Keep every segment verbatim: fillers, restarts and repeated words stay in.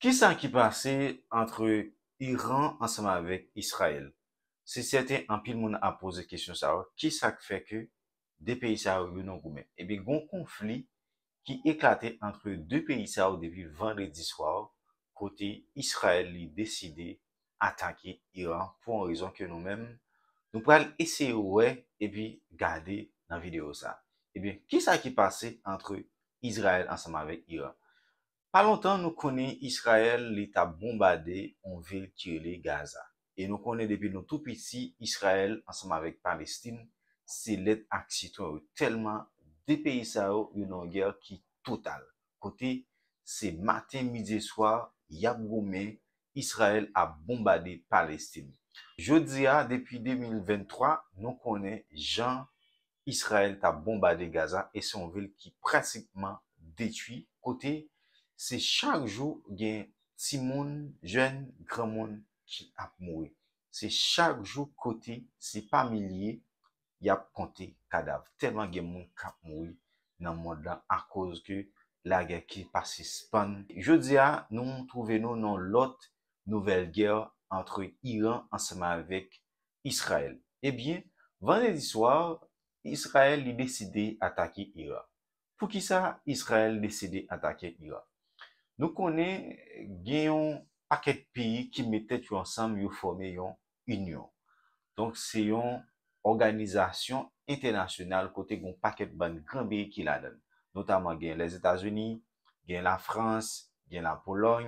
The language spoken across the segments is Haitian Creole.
Kisa ki pase ant Iran ansanm avèk Izrayèl? Se sèten, anpil moun ap poze kesyon sa yo. Kisa k fè ke de peyi sa yo, yo nan goumen? Ebyen, gon konfli ki eklate ant de peyi sa yo depi vandredi swa, kote Izrayèl li deside atake Iran pou yon rezon ke nou menm, nou pral eseye wè epi gade nan videyo sa. Ebyen, kisa ki pase ant Izrayèl ansanm avèk Iran? Pa lontan, nou konnen Izrayèl li t ap bonbade yon vil ki rele Gaza. E nou konnen depi nou tou piti, Izrayèl ansanm avèk Palestin, se lèt ak sitwon yo. Tèlman de peyi sa yo, yo nan yon gè ki total. Kote se maten, midi, swa, y ap goumen, Izrayèl ap bonbade Palestin. Jodi a, depi de mil venntwa, nou konnen jan Izrayèl t ap bonbade Gaza e se yon vil ki pratikman detwi, kote se chak jou gen timoun, jèn, granmoun ki ap mouri. Se chak jou kote se pa milye y ap konte kadav. Tèlman gen moun k ap mouri nan mond lan akoz ke lagè ki pa sispann. Jodi a, nou twouve nou nan lòt nouvèl gè ant Iran ansanm avèk Izrayèl. Ebyen, vandredi swa, Izrayèl li deside atake Iran. Poukisa Izrayèl deside atake Iran? Nou konnen gen yon pakèt peyi ki met tèt yo ansanm, yo fòme yon inyon. Donk, se yon òganizasyon entènasyonal kote gen yon pakèt bann gran peyi ki ladan l. Notaman, gen Lèzetazini, gen Lafrans, gen Lapolòy,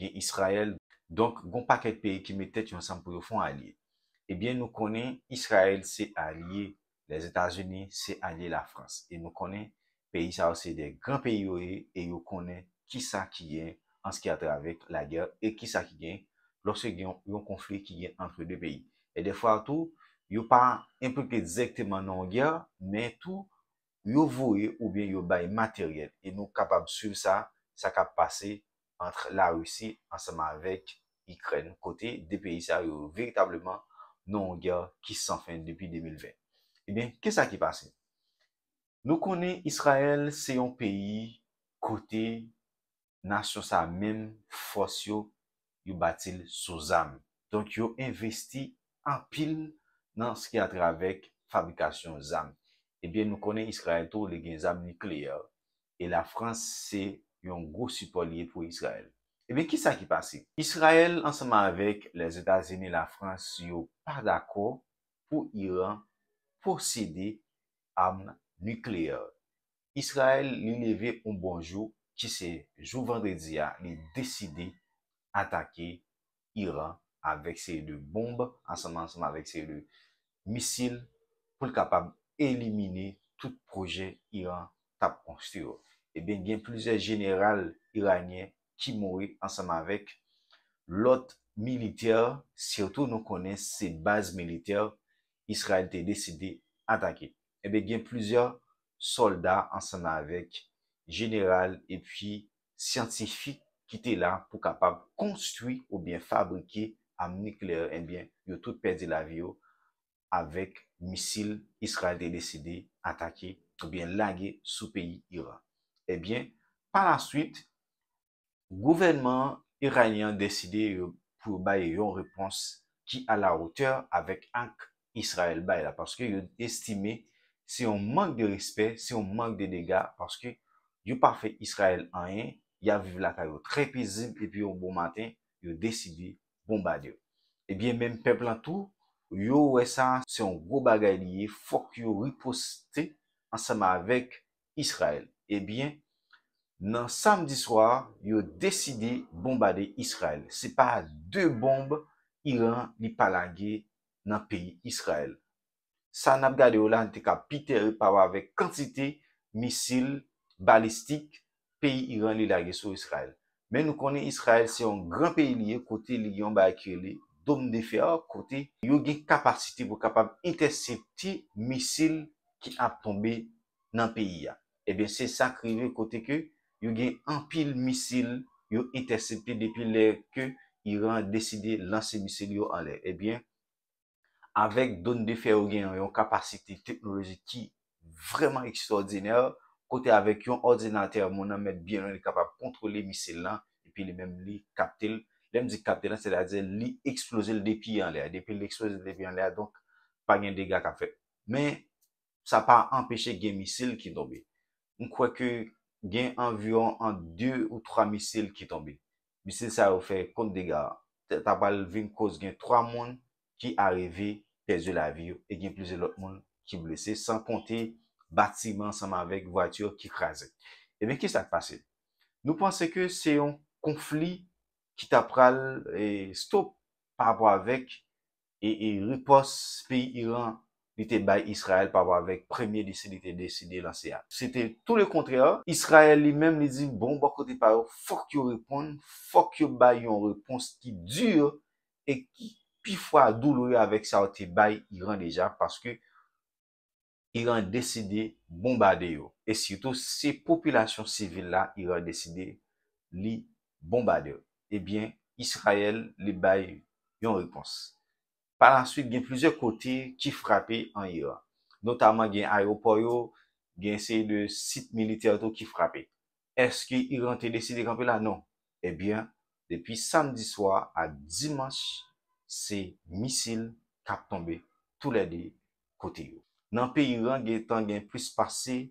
gen Izrayèl. Donk, gen yon pakèt peyi ki met tèt yo ansanm pou yo fè yon alye. Ebyen, nou konnen Izrayèl se alye Lèzetazini, se alye Lafrans. E nou konnen peyi sa yo se de gran peyi yo ye e yo konnen kisa ki gen an ce qui a trait avec la guerre e kisa ki gen lòske gen yon, yon konfli ki gen ant de peyi. E defwa tou, yo pa enplike dirèkteman nan yon gè, men tou, yo voye oubyen yo bay materyèl. E nou kapab swiv sa, sa k ap pase ant Larisi ansanm avèk Ikrèn, kote de peyi sa yo veritableman nan yon gè ki san fen depi de mil ven. Ebyen, kisa ki pase? Nou konnen Izrayèl se yon peyi kote nasyon sa menm fòs yo, yo bati l sou zam. Donk, yo envesti anpil nan ce qui a trait avec fabrikasyon zam. Ebyen, nou konnen Izrayèl tou, li gen zam nikleyè. E Lafrans se yon gwo sipò li ye pou Izrayèl. Ebyen, kisa ki pase? Izrayèl ansanm avèk Lèzetazini, Lafrans, yo pa dakò pou Iran posede am nikleyè. Izrayèl, li leve yon bon jou, ki se jou vandredi a, li deside atake Iran avèk seri de bonb, ansanm, ansanm avèk seri de misil, pou l kapab elimine tout pwojè Iran t ap konstwi yo. Ebyen, gen plizyè jeneral iranyen ki mouri ansanm avèk lòt militè, sitou nou konnen se baz militè Izrayèl te deside atake. Ebyen, gen plizyè sòlda ansanm avèk jeneral epi syantifik ki te la pou kapab konstwi oubyen fabrike am nikleyè, ebyen, yo tout pèdi lavi yo avèk misil Izrayèl te deside atake oubyen lage sou peyi Iran. Ebyen, pa la swit, gouvènman iranyen an deside yo, pou yo bay yon repons ki a la wotè avèk ak Izrayèl bay la, paske yo estime se yon mank de respè, se yon mank de dega, paske yo pa fè Izrayèl anyen, y ap viv lakay yo trè pezib, epi yon bon maten, yo deside bonbade yo. Ebyen, menm pèp lan tou, yo wè sa se yon gwo bagay li ye, fòk yo riposte ansanm avèk Izrayèl. Ebyen, nan samdi swa, yo deside bonbade Izrayèl. Se pa de bonb Iran li pa lage nan peyi Izrayèl. Sa n ap gade yo la, n te ka pi tè repawè avèk kantite misil balistik peyi Iran li lage sou Izrayèl. Men nou konnen Izrayèl se yon gran peyi li ye, kote li gen yon bagay ki rele dòm de fè, kote yo gen kapasite pou kapab entèsepte misil ki ap tonbe nan peyi a. Ebyen, se sa k rive kote ke yo gen anpil misil yo entèsepte depi lè ke Iran deside lanse misil yo anlè. Ebyen, avèk dòm de fè yo gen yon kapasite teknolojik ki vrèman ekstwòdinè, kote avèk yon òdinatè, moun nan mèt byen lwen, li kapab kontwole misil lan, epi li menm li kapte l. Lè m di kapte l, sètadi li eksploze l depi anlè a. Depi l eksploze l depi anlè a, donk, pa gen dega k ap fèt. Men, sa pa anpeche gen misil ki tonbe. M kwè ke gen anviwon ant de ou twa misil ki tonbe. Misil sa yo fè kont dega. Ta pral vin koz gen twa moun ki arive pèdi lavi yo e gen plizyè lòt moun ki blese, san konte batiman ansanm avèk vwati ki kraze. Ebyen, ki sa k pase? Nou panse ke se yon konfli ki ta pral, e, stop pa rapò avèk, e, e, ripòs peyi Iran li te bay Israël pa rapò avèk premye misil li te deside lanse a. Se te tou le kontrè. Israël li menm li di, bon, bò kote pa yo, fòk yo reponn, fòk yo bay yon repons ki di e ki pi fwa doulere avèk sa yo te bay Iran deja, paske Iran deside bonbade yo. E sitou, se popilasyon sivil la Iran deside li bonbade yo. Ebyen, Israël li bay yon repons. Pa la swit, gen plizyè kote ki frape an Iran. Notaman, gen ayewopò yo, gen seri de sit militè tou ki frape. Èske Iran te deside kanpe la? Non. Ebyen, depi samdi swa a dimanch, se misil k ap tonbe toulède kote yo. Nan peyi Iran, gentan gen plis pase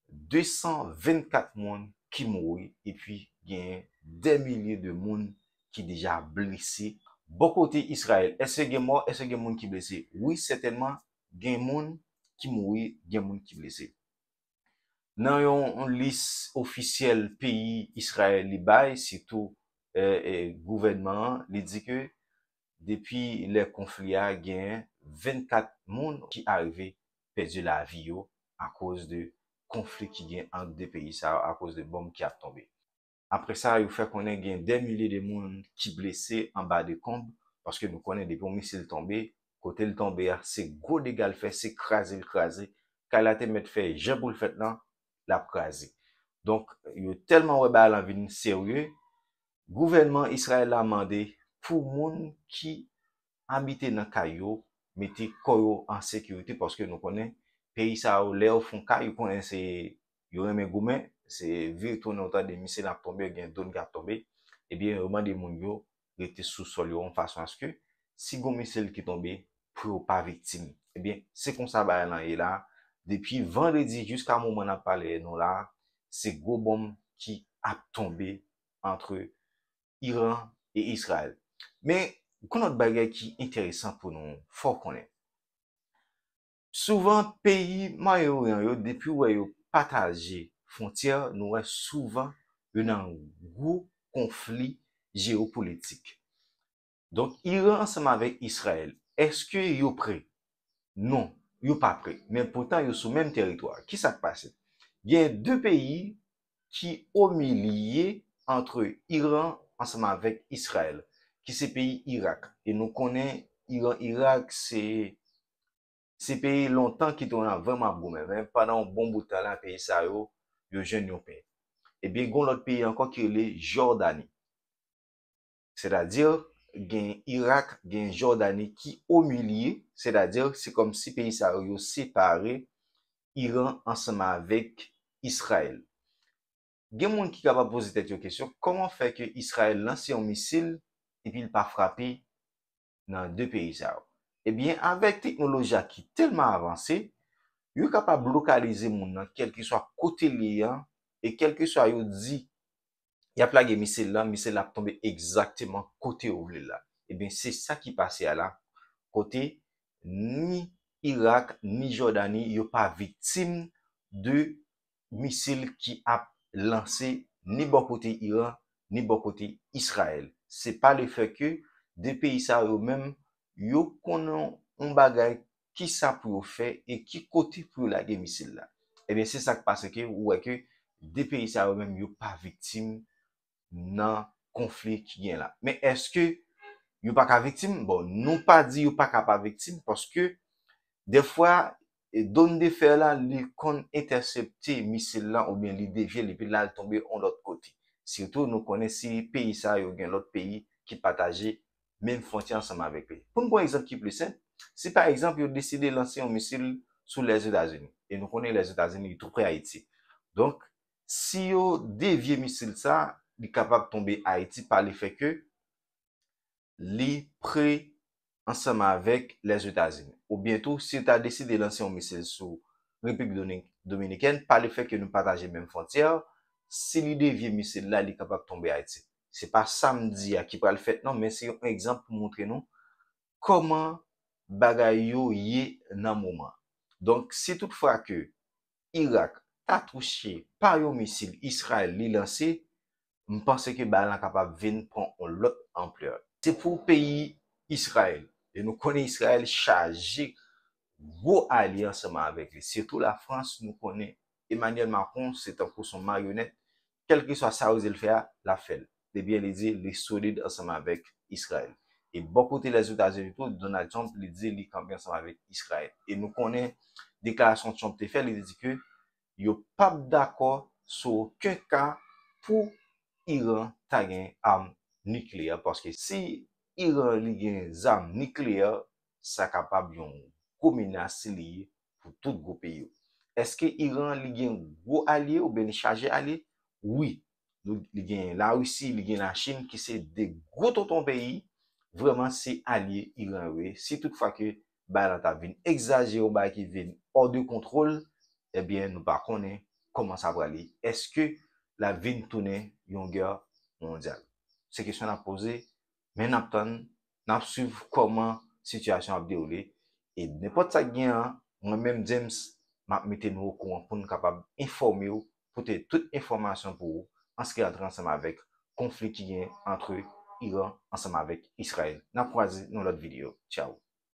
de san vennkat moun ki mouri, epi gen dè milye de moun ki deja blese. Bò kote Israël, èske gen mò, èske gen moun ki blese? Wi, sètènman, gen moun ki mouri, gen moun ki blese. Nan yon, yon lis ofisyèl peyi Israël li bay, sitou, e, e, gouvènman an, li di ke depi lè konfli a, gen vennkat moun ki arive pèdi lavi yo akoz de konfli ki gen ant de peyi sa yo, akoz de bonm ki ap tonbe. Apre sa, yo fè konnen gen dè milye de moun ki blese anba dekonb, paske nou konnen depi yon misil tonbe, kote l tonbe a, se gwo dega l fè, se kraze l kraze. Kay la te mèt fè jan pou l fèt lan, l ap kraze. Donk, yo tèlman wè bagay lan vin serye, gouvènman Israël la mande pou moun ki abite nan kay yo mete kò yo an sekirite, paske nou konnen peyi sa yo, lè yo fè yon kay, yo konnen se, yo renmen goumen, se vire tounen, ou tande misil ap tonbe, gen dwòn k ap tonbe. Ebyen, yo mande moun yo rete sou sòl yo yon fason aske si gon misil ki tonbe, pou yo pa viktim. Ebyen, se konsa bagay lan ye la. Depi vandredi jiska moman n ap pale nou la, se gwo bonm ki ap tonbe antre Iran e Israël. Men, gon lòt bagay ki enteresan pou nou fè w konnen. Souvan, peyi Mwayen Oryan yo, depi w wè yo pataje fwontyè, nou wè souvan yo nan gwo konfli jewopolitik. Donk, Iran ansanm avèk Israël, èske yo prè? Non, yo pa prè. Men poutan, yo sou menm teritwa. Ki sa k pase? Gen de peyi ki o milye antre Iran ansanm avèk Israël, ki se peyi Irak. E nou konnen Iran, Irak, se, se peyi lontan ki te vrèman ap goumen. Men pandan yon bon bout tan la, peyi sa yo, yo jwenn yon pè. Ebyen, gon lòt peyi ankò ki rele Jòdani. Sètadi, gen Irak, gen Jòdani ki o milye, sètadi, se kòmsi peyi sa yo, yo separe Iran ansanm avèk Israël. Gen moun ki kapab poze tèt yo kesyon, kòman fè ke Israël lanse yon misil epi l pa frape nan de peyi sa yo? Ebyen, avèk teknoloji a ki tèlman avanse, yo kapab lokalize moun nan, kèlkeswa kote l ye an, e kèlkeswa yo di y ap lage misil lan, misil la ap tonbe egzakteman kote yo vle l la. Ebyen, se sa ki pase a la, kote ni Irak, ni Jòdani, yo pa viktim de misil ki ap lanse ni bò kote Iran, ni bò kote Israël. Se pa lefètke de peyi sa yo menm, yo konnen yon bagay, ki sa pou yo fè e ki kote pou yo lage misil la. Ebyen, se sa k pase ke ou wè ke de peyi sa yo menm, yo pa viktim nan konfli ki gen la. Men èske yo pa ka viktim? Bon, nou pa di yo pa ka pa viktim, paske dèfwa, e, dwòn de fè la, li konn entèsepte misil lan oubyen li devye l epi l al tonbe yon lòt kote. Sitou, nou konnen si peyi sa yo gen lòt peyi ki pataje menm fwontyè ansanm avèk li. Pou n pran yon egzanp ki pli senp, si pa egzanp yo deside lanse yon misil sou Lèzetazini, e nou konnen Lèzetazini tou pre Ayiti. Donk, si yo devye misil sa, li kapab tonbe Ayiti pa lefètke li pre ansanm avèk Lèzetazini. Oubyen tou, si l ta deside lanse yon misil sou Repiblik Dominikèn, pa lefètke nou pataje menm fwontyè, si li devye misil la, li kapab tonbe Ayiti. Se pa sa m di a ki pral fèt non, men se yon egzanp pou montre nou kòman bagay yo ye nan moman. Donk, si toutfwa ke Irak ta touche pa yon misil Izrayèl li lanse, m panse ke bagay lan kapab vin pran yon lòt anplè. Se pou peyi Izrayèl, e nou konnen Izrayèl chaje gwo alye ansanm avèk li, sitou Lafrans, nou konnen Emmanuel Macron se tankou s on maryonèt, kèlkeswa sa yo di l fè a, l ap fè l. Ebyen, li di li solid ansanm avèk Izrayèl. E bò kote Lèzetazini tou, Donald Trump, li di li kanpe ansanm avèk Izrayèl. E nou konnen deklarasyon Trump te fè, li te di ke yo p ap dakò sou okenn ka pou Iran ta gen am nikleyè, paske si Iran li gen zam nikleyè, sa kapab yon gwo menas li ye pou tout gwo peyi yo. Èske Iran li gen gwo alye oubyen li chaje alye? Wi. Nou, li gen Larisi, li gen Lachin ki se de gwo tonton peyi, vrèman se alye Iran yo ye. Si toutfwa ke bagay lan ta vin egzajere, yon bagay ki vin hors de contrôle, ebyen nou pa konnen kòman sa pral ye. Èske l ap vin tounen yon gè mondyal? Se kesyon n ap poze, men n ap tann, n ap swiv kòman sitiyasyon ap dewoule. E nenpòt sa k gen an, mwen menm James, m ap mete nou okouran pou n kapab enfòme w, pote tout enfòmasyon pou ou an se ki antre ansanm avèk konfli ki gen antre Iran ansanm avèk Izrayèl. N ap kwaze nan yon lòt videyo. Tchaw!